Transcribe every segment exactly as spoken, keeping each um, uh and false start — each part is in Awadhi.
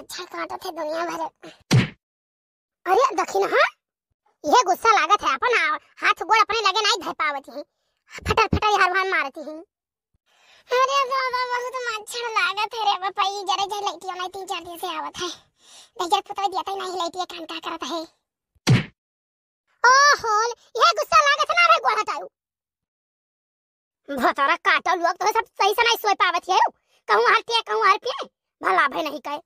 मच्छर काटत है दुनिया भर। अरे दखिनहा, यह गुस्सा लागत है, अपन आ-, हाथ गोड़ अपने लगे नाहीं धर पावत ही, फटर फटर हर हर मारत ही। अरे बाबा, बहुत मच्छर लागत है रे बापा, ई जरे जरे लइटिया नाहीं तीन चार दिन से आवत है। देखिए पुतवा दिया तई नाहीं लइटिया कान का करत है। ओहो, यह गुस्सा लागत ना रे गोड़ हटाऊ। भतरा काटो लोग तो सब सही से नाहीं सोए पावत है। कहूँ हर पिए, कहूँ हर पिए, भला भई नाहीं कहे।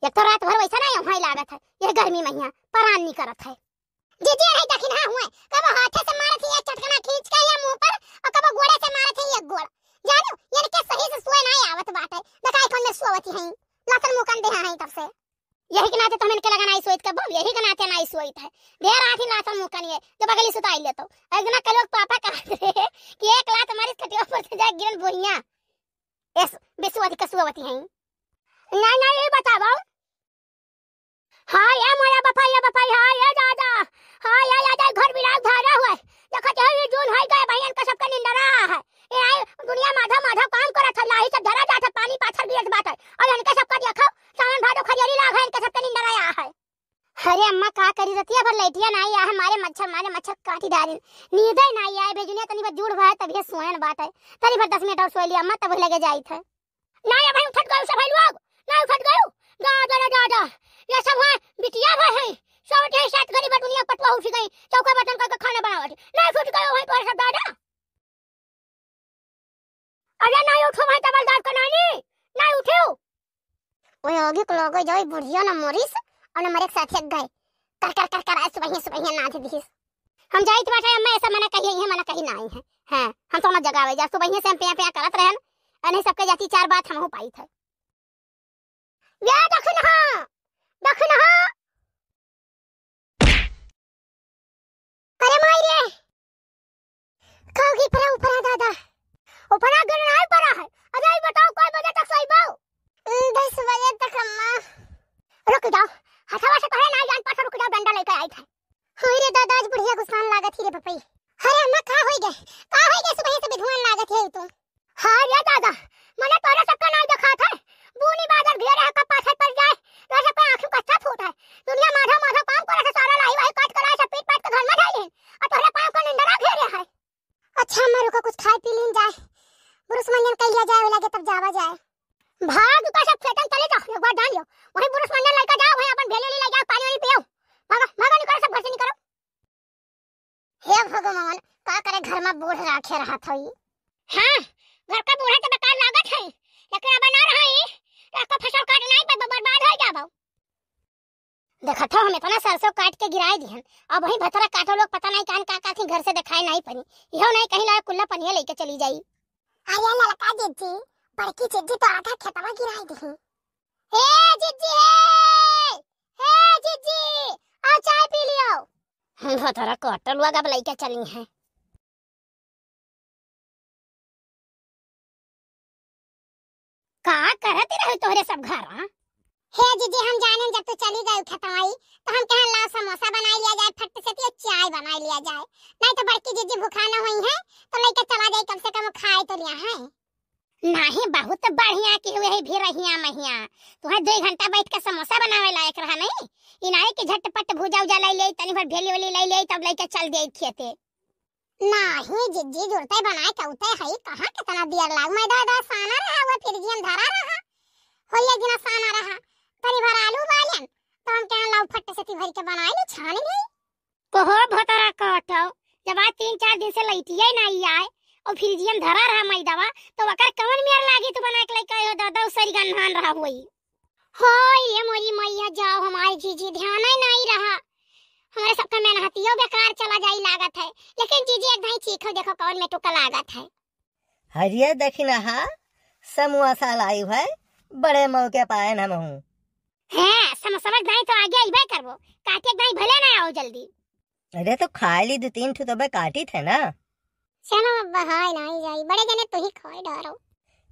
एक तो रात भर वैसा नाहीं वहीं लागत है, यह गर्मी महिया परान निकरत है। जीजी, अरे दखिनहा हुए, कबो हाथे से मारत ही एक चटकना खींच के या मुँह पर, और कबो गोड़े से मारत ही एक गोड़। जानू, इनके सही से सोए नाहीं आवत बाटे, दकाई कौन में सोवत ही हैं, लातन मुँह कन देहा हैं तब से। यही के नाते तो हम इनके लगा नाहीं सोइत कबो, यही के नाते नाहीं सोइत है। देर रात ही लातन मुँह कन ये, जब अगली सुताई ले तो। एक जना कल लोग पापा कहत रहे कि एक लात मारिस खटिया पर से जाए गिरन भुइयां। एस, बेसुआदी कसुआवती हैं। नाहीं, नाहीं, ये बताओ। हाँ, ये मोया बपाई, ये बपाई, हाँ, ये दादा। हाँ, ये दादा, घर बिलाव धारा हुआ है। देखत है, ये जून होई गए, भैया, इनका सबका निंदरा है। ये आई दुनिया माधव, माधव काम करत है, लाही सब धरा जात है, पानी पाथर गिरत बाटे। और इनका सबका देखो, सावन भादो खजरी लाग है, इनका सबका निंदरा आया है। अरे अम्मा, का करी, रतिया भर लइटिया नाहीं आए, हमारे मच्छर, मारे मच्छर काटी डारिन। नींदे नाहीं आए, बेजुनिया तनी भर जूड़ भय, तभिए सोयन बाटे। तनी भर दस मिनट और सोय लिया अम्मा, तब लगे जाइत है। नाहीं, अबहीं उठत गयो सब लोग, नाहीं उठत गयो। दादा रे दादा, ये सब है, बिटिया भर है, सब उठे सात गरीब दुनिया पटवा उठ गई, चौका बर्तन करके खाना बनावत। नाहीं उठ गयो है तोरे सब दादा। अरे नाहीं उठो भाई, डबल दाब का नानी, नाहीं उठो। ओए आगे को लगे जाई बुढ़िया ना मरिस, और ना मरे के साथ एक गए। कर, कर, कर, कर, आज सुबहिया, सुबहिया नाथ दिहिस। हम जाइत बाटे, अम्मा ऐसा मना कही है, मना कही नाहीं है। हाँ, हम तो ना जगावे जा, सुबहिया से हम प्या, प्या करत रहन, अने सबके जाती चार बात हमहू पाइत है। ये दखिनहा, दखिनहा। अरे माई रे, का गिर पड़ा ऊपरा दादा? ऊपरा गिर नाहीं पड़ा है। अरे ई बताओ, कई बजे तक सोइबो? उम, दस बजे तक अम्मा। रुक जाओ, हथवा से तोहरे नाहीं जान पास, रुक जाओ, डंडा लेके आइत है। होई रे दादा, आज बुढ़िया गुस्सान लागत ही रे पपई। अरे अम्मा, का होई गए? का होई गए, सुबह से बिधुआन लागत है तू? हाँ रे दादा, मने तोरे सबका नाहीं देखात है। बूनी बादर घेरे है, कब पाछे पड़ जाए। तोरे सबका आँखी कच्चा फूट है। दुनिया माधव माधव काम करे से सारा लाही वाही काट कर आए, सब पीट पाट के घर में धइले हैं। और तोहरे पाँव का निंदरा घेरे है। अच्छा अम्मा, रुको, कुछ खाए पी लीन जाए। बुरुस मंजन कइ लिया जाए, लगे तब जावा जाए। भाग का सब खेतन चले जाओ, एक बार जान लो। वहीं बुरुस मंजन लइका जाओ, वहीं अपन भेली ले जाओ, पानी वानी पियो। भागो, भागो, निकलो सब घर से निकलो। हे भगवान, का करे घर में बूढ़ राखे रहत हई। हाँ, घर का बूढ़ा तो बेकार लागत है, लेकिन अब ना रहा ई, आपका फसल काट नाहीं, ब-, ब-, बर्बाद हो जाबो। देखत हो, हम इतना सरसों काट के गिराए दिहन, अब वहीं भतरा काटो लोग, पता नाहीं कान का काथी घर से देखाए नाहीं पनी, इहो नाहीं कहीं लाए कुल्ला पनिया लेके चली जाई। अरे ललका जिज्जी, बड़की जिज्जी तो आधा खेतवा गिराए दिही। हे जिज्जी, हे, हे जिज्जी, आओ चाय पी लियो। भतरा काटो लोग अब लेके चली हैं। का करत रहे तोहरे सब घर, हाँ? हे जिज्जी, हम जानेन जब तू चली गई खेतवाई, तो हम कहन लाओ समोसा बनाई लिया जाए, फट से तो चाय बनाई लिया जाए, नाहीं तो बड़की जिज्जी भुखाना हुई है, तो लेके चला जाए, कम से कम खाए तो लिया है। नाहीं, बहुत बढ़िया की हुए है भी रहिया महिया, तुम्हें दो घंटा बैठ के समोसा बनावे लायक रहा नहीं, ई नाहीं कि झटपट भूजा उजा लाई ले, तनी भर भेली वेली लाई ले, तब लेके चल दे खेते। नाहीं जिज्जी, जुरते बनाए कौते हई, कहाँ कितना देर लाग। मैदा वैदा साना रहा, वो फ्रिजियम धरा रहा, होइए गिना साना रहा, तनी भर आलू उबालियन, तो हम कहेन लाओ फट से ती भर के बनाए ले, छान ले। कहो भतरा काटो, जब आज तीन चार दिन से लइटिया नाहीं आए और फ्रिजियम धरा रहा मैदावा, तो वकर कवन मेर लागी तू बना के लेके आयो दादा, उसरी गन्हान रहा हुई। हाय ये मोरी मैया, जाओ हमारे जीजी, ध्यान ही नाहीं रहा। हमारे सबका मेहनतियो बेकार चला जाई लागत है, लेकिन जीजी एक दाई चीखो, देखो कौन मेटुका लागत है। हरिया दखिनहा, समोसा लाइव है, बड़े मौके पाएन हमहूँ। हैं, समोसा दाई तो आगे अइबे करबो, काटे दाई भले ना आओ जल्दी। अरे तो खाए ली दो तीन ठो, तबे काटी थे ना। चलो अब हाय नाहीं जाई, बड़े जने तू ही खाए डारो।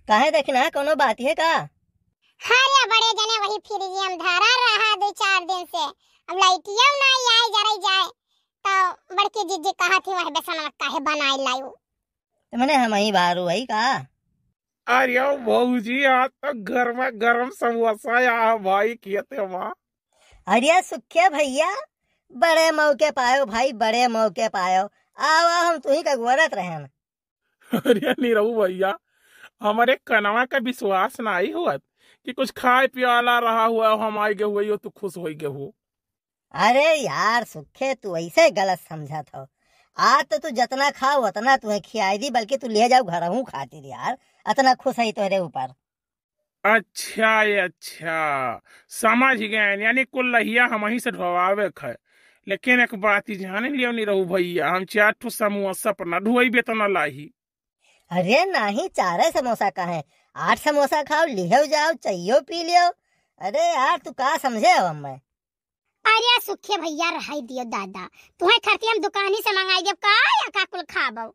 काहे दखिनहा, कोनो बात है का? अरे बड़े जने वही फ्रिजियम धरा रहा दो चार दिन से, अब लइटिया नाहीं आए, जरई जाए, तो बड़की जिज्जी कहा थी वह बेसनवा काहे बनाए लायो। तो मने हम ही बारू है का? अरे भौजी, आज तो गरमा गरम समोसा या भाई किए थे वाह। अरे सुखे भैया, बड़े मौके पायो भाई, बड़े मौके पायो। आओ, आओ, हम तुही का गोरत रहन। अरे निरहू भैया, हमरे कनवा का विश्वास नाहीं हुआ कि कुछ खाए पियाला रहा हुआ, हम आइ गए हुए, यो तू खुश होइ गए हो। अरे यार सुखे, तू ऐसे गलत समझत हो। आज तो तू जतना खाओ उतना तुहे खियाई दी, बल्कि तू ले जाओ घरहू खातिर यार, अतना खुश है तोहरे ऊपर। अच्छा, ये अच्छा, समझ गए, यानी कुल लहिया हमही से ढोवावे क है। लेकिन एक बात ही जान लियो निरहू भैया, हम चार ठो समोसा पर ना ढुआई बेतना लाही। अरे नाहीं, चारे समोसा का है, आठ समोसा खाओ, लिहो जाओ, चाहियो पी लियो। अरे यार, तू का समझे हो हमें? अरे सुखे भैया, रहाई दियो दादा, तुहे खरती हम दुकानी से मंगाई देब का, या का कुल खाबो?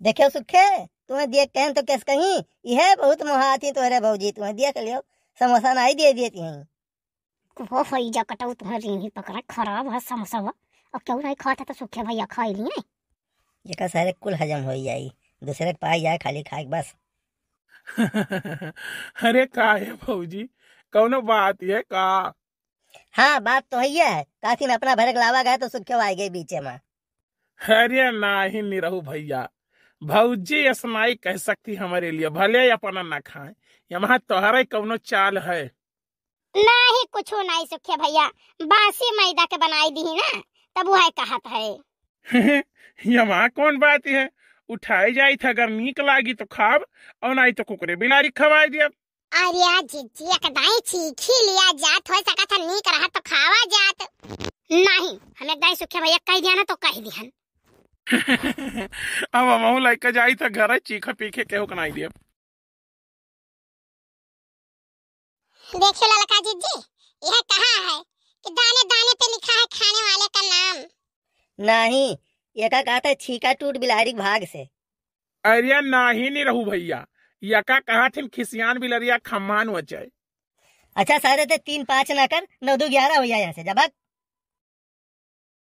देखियो सुखे, तुहे दिए कहन तो केस कहीं, इहे बहुत मोहात ही तोहरे भौजी, तुहे दिए के लियो, समोसा नाहीं दिए दिए तिहीं। वो होई जा कटऊ, तुहे रींगी पकड़ा, खराब है समोसा हुआ। अब क्यों नहीं खाता तो सुखे भैया खाई लिए। एका सारे कुल हजम होई जाई, दूसरे के पाई जाए खाली खाए के बस। अरे का है भौजी, कौनो बात है का? हाँ, बात तो है, है। कासिन अपना भरे के लावा गए तो सुखे आए गए बीचे में। अरे नाहीं निरहू भैया, भौजी ऐसा नाहीं कह सकती हमारे लिए, भले अपना ना खाए, यहाँ तोहरे कौनो चाल है। नाहीं, कुछो नाहीं सुखे भैया, बासी मैदा के बनाई दी ना, तब वह कहत है। ये वहाँ कौन बात है, उठाए जाई था, अगर नीक लागी तो खाब, और नाहीं तो कुकुरे बिलारी खवाई दिया। अरे जिज्जी, एक दाई चीखी लिया जात, हो सकत है नीक रहत तो खावा जात। नाहीं, हम एक दाई सुखे भैया कह दिया ना तो कह दिहन। अब हमहू लइके जाई था घर, चीखे पीखे केहू के नाहीं दिया। देखियो ललका जिज्जी, यह कहा है कि दाने दाने पे लिखा है खाने वाले का नाम। नाहीं, एका कहत है छीका टूट बिलारी के भाग से। अरे नाहीं निरहू भैया, एका कहत है खिसियान बिलरिया खम्मान वचय। अच्छा सारे ते तीन पाँच ना कर, नौ दो ग्यारह हो जाए यहाँ से, जा भाग।